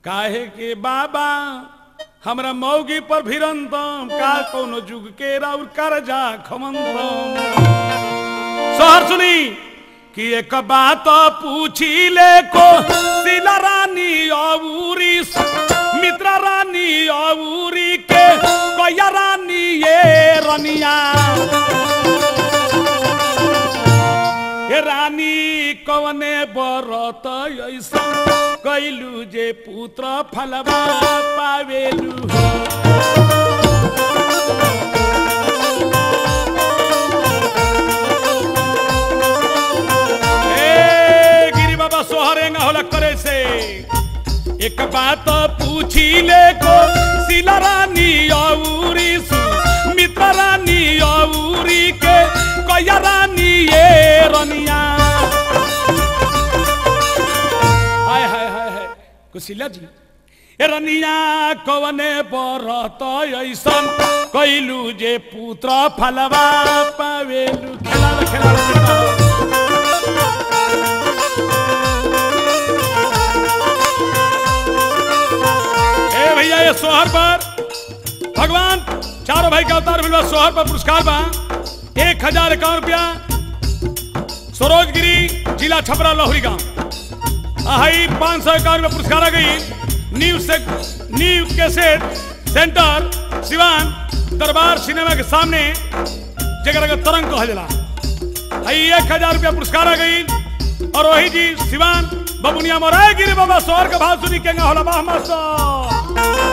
काहे के बाबा हमरा मौगी पर भिरंतम का कोनो जुग के राउर कर्जा खमंतम। शहर सुनी कि एक बात पूछी ले को सिला रानी औरी मित्रा रानी औरी के कया रानी ये रनिया ये रानी कवने बरत ऐसा कैलू जे पुत्र फलवा पावेलू। ए गिरी बाबा सोहरेंगा होला करे से एक बात पूछी ले को सिला रानी औरी मित्र रानी औरी के कया रानी ये रनिया। हाय हाय हाय हाय कुशीला जी ए रनिया कवने बरत ऐसन कैलू जे पुत्र फलवा पावेलू। खेला खेला ए भैया ये सोहर पर भगवान चारों भाई का अवतार मिलवा सोहर पर पुरस्कार बा 1051 रुपया सरोजगिरी जिला छपरा लोहरी गांव। आई 551 रुपया पुरस्कार आ गई न्यू कैसेट सेंटर सिवान दरबार सिनेमा के सामने जगह का तरंग कहल जाला। आई 1000 रुपया पुरस्कार आ गई और वही जी सिवान बबुनिया मोराय गिरी बाबा सोहर का भाव सुनी केंगा होला बाह मास्टर।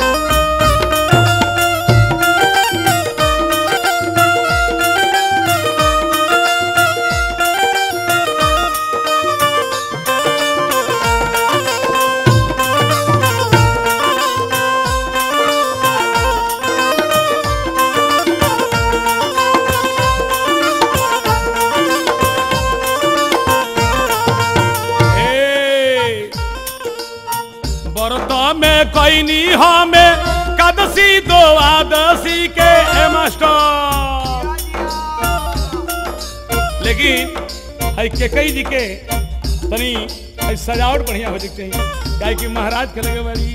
कैनी हमें कदसी दो आदसी के ए मास्टर। लेकिन है केकई जी के तनी सजावट बढ़िया हो चाहिए काहे कि महाराज के लगे बड़ी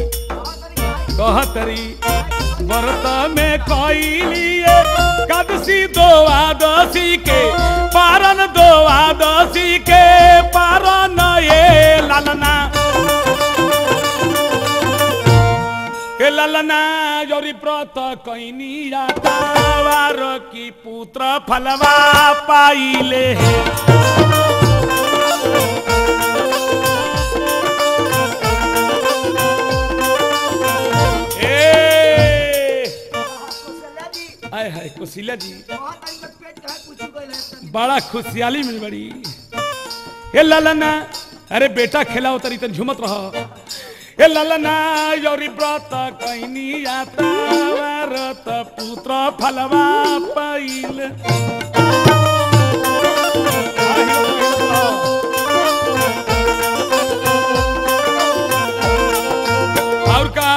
कहतरी व्रत में कैलिए कदसी दो आदसी के पारन दो आदसी के पारन ये लालना ललना जोरी व्रत कैनी वार की पुत्र फलवा पाइले। ए हाय हाय कुशीला जी बड़ा खुशियाली मिल बड़ी। ए ललना अरे बेटा खेलाओ तरी तन झुमत रहो। ए ललना योरी व्रत कैनी व्रत पुत्र फलवा पाइल। और का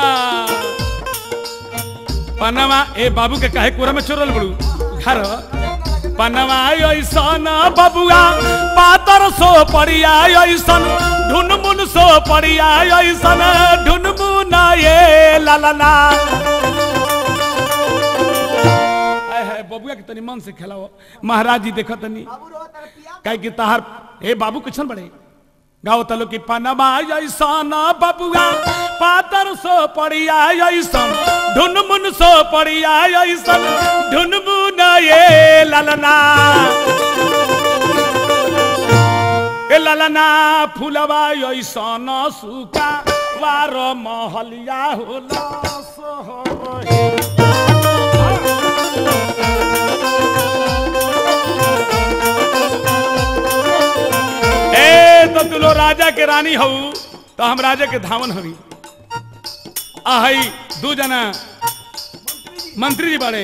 पनवा ए बाबू के काहे कोरा में चोरल बड़ू घर पनवा ऐसन बबुआ पातर सो पड़िया ऐसन ढुनमुन सो पड़िया ऐसन ढुनमुन ये ललना। आय हाय बबुआ के तनी मन से खेलाओ महाराज जी देखो तनी काहे कि तहार ए बाबू किछन बड़े गाओ तलो की पनवा ऐसन बबुआ पातर सो पड़िया ऐसन ढुनमुन सो पड़िया ऐसन ढुनमुन ये ललना। ए ललना फुलवा ऐसन सुका वार महलिया होला सोहर हे। ए तो तुलो राजा के रानी हऊ तो हम राजा के धावन हवी। आहई दू जना मंत्री जी बाड़े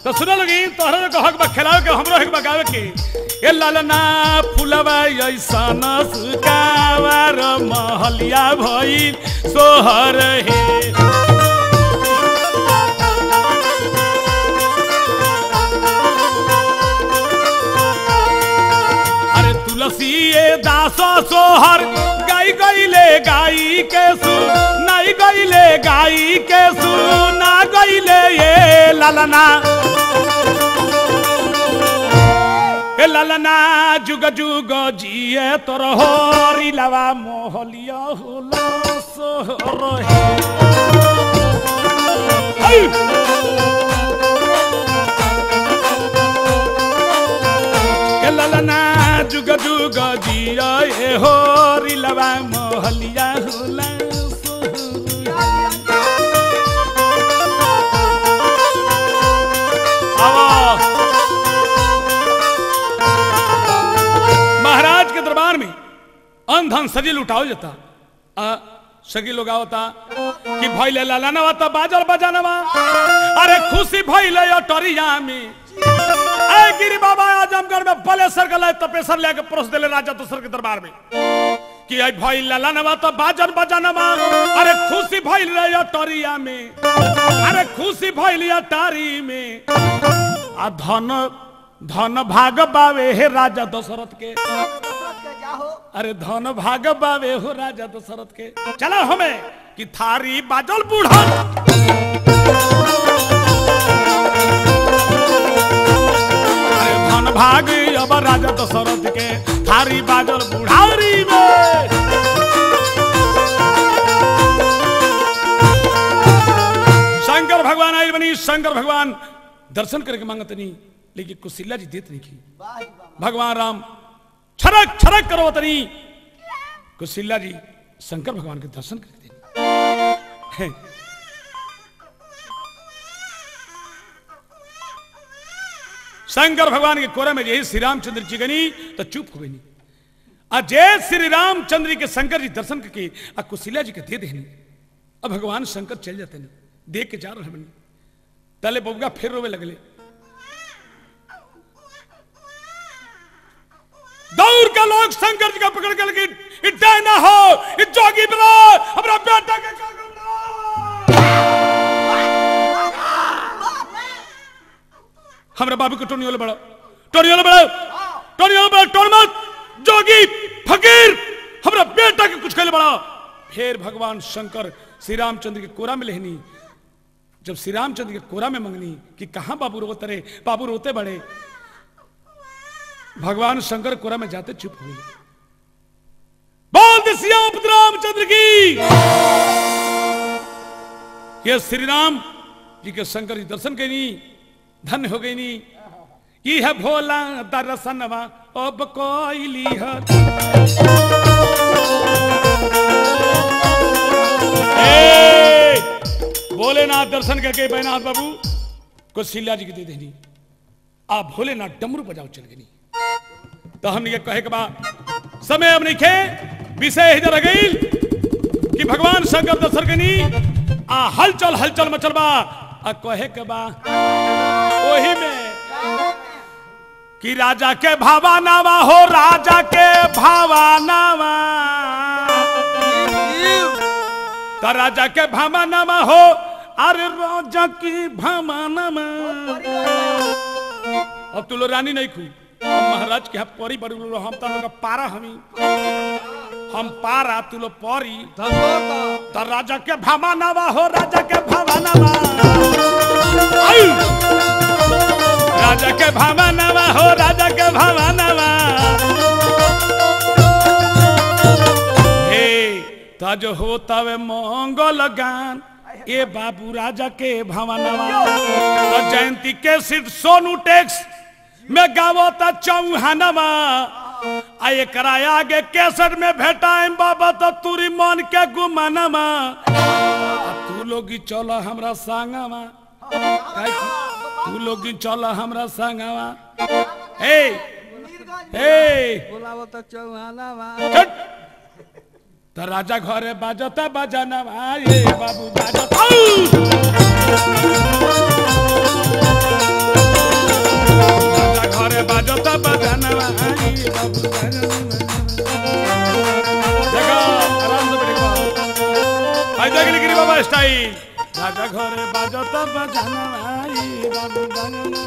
तो सुनो लोगी तोहरो के हक बा खेलावे के हमरो हक बा गावे के। ए ललना फुलवा ऐसन सुकावर महलिया भइल सोहर हे। अरे तुलसी ए दास सोहर गाई गईले गाई के सु नाई गई माई के सुना गईले ये लालना ए लालना जुग जुग जिए तोर हरी लावा मोहलिया होला सोहर हे। ए लालना जुग जुग जिए हरी लावा मोहलिया होला सोहर। महाराज के दरबार में अन धन सजी लुटाओ जाता आ सगी लोग आवता कि भइले लालानवा त बाजल बजानवा अरे खुशी भइले अटरिया में। ए गिरी बाबा आजमगढ़ में बलेसर गले तपेसर लेके परोस देले राजा दोसर के दरबार में कि आई भइले लालानवा त बाजल बजानवा अरे खुशी भइले अटरिया में अरे खुशी भइले अटारी में आ धन धन भाग बावे हे राजा दशरथ के अरे धन भाग बावे हो राजा दशरथ के। चलो हमें कि थारी बाजल बूढ़ा अरे धन भाग अब राजा दशरथ के थारी बाजल बूढ़ारी में। शंकर भगवान आई बनी शंकर भगवान दर्शन करके मांगत नहीं लेकिन कुशिल्या जी देत नहीं की। भगवान राम छरक छरक करो तनी कुशिल्या जी शंकर भगवान के दर्शन करके देनी। शंकर भगवान के कोरे में यही श्री रामचंद्र जी गनी तो चुप हो गई। अजय श्री रामचंद्र के शंकर जी दर्शन करके आ कुशिल्या जी के दे देनी। अब भगवान शंकर चल जाते नहीं देख के जा रहे बनी तले बबुआ फिर रोवे लगले। दौड़ का लोग शंकर जी का पकड़ के लगे ना हो जोगी बना हमरा बेटा के का करना हमरा बाबू के टोनी वाले बड़ा टोनी वाले बड़ा टोनी वाले बड़ा टोन मत जोगी फकीर हमरा बेटा के कुछ कहले बड़ा। फिर भगवान शंकर श्री रामचंद्र के कोरा में लेहनी। जब श्री रामचंद्र के कोरा में मंगनी कि कहां बाबू रोते रे बाबू रोते बड़े भगवान शंकर कोरा में जाते चुप हो गए। बोल दे सियापति रामचंद्र की। ये श्री राम जी के शंकर जी दर्शन करी धन्य हो गई नी। ये है भोला दर्शनवा अब कोई हर। भोलेनाथ दर्शन करके बैनाथ बाबू कौशल्या जी के दे देनी। आप भोलेनाथ डमरू बजाओ चल गई। तो हमने कहे के बाद समय अब नहीं खे विषय इधर गई कि भगवान शंकर दर्शन कनी आ हलचल हलचल मचल बा आ कहे के बा ओही में कि राजा के भावा नावा हो राजा के भावा नावा तो राजा के भावा नावा हो अरे राजा की भावा नावा। अब तू लोग रानी नहीं खुई महाराज के परी बड़ी हम तो पारा हमी हम पारा तू लोग परी तो राजा के भावा नावा हो राजा के भावा नावा राजा के भावा नावा हो राजा के भावा नावा। हे तज होता वे मंगल गान ए बाबू राजा के भावा नावा। तो जयंती के सिर्फ सोनू टैक्स में गावता चौहानवा आ एकरा आगे केसर में भेटाएम बाबा तो तुरी मन के गुमानवा तू लोग चल हमरा संगवा तू लोग चल हमरा संगवा। हे हे बोलावता चौहानवा तो राजा घरे बाजता बजानवा ये बाबू बाजता घरे बाजता बजानवा ये बाबू बजानवा। देखो आराम से बैठो भाई देख गिरी बाबा स्टाइल राजा घरे बाजता बजानवा ये बाबू बजानवा।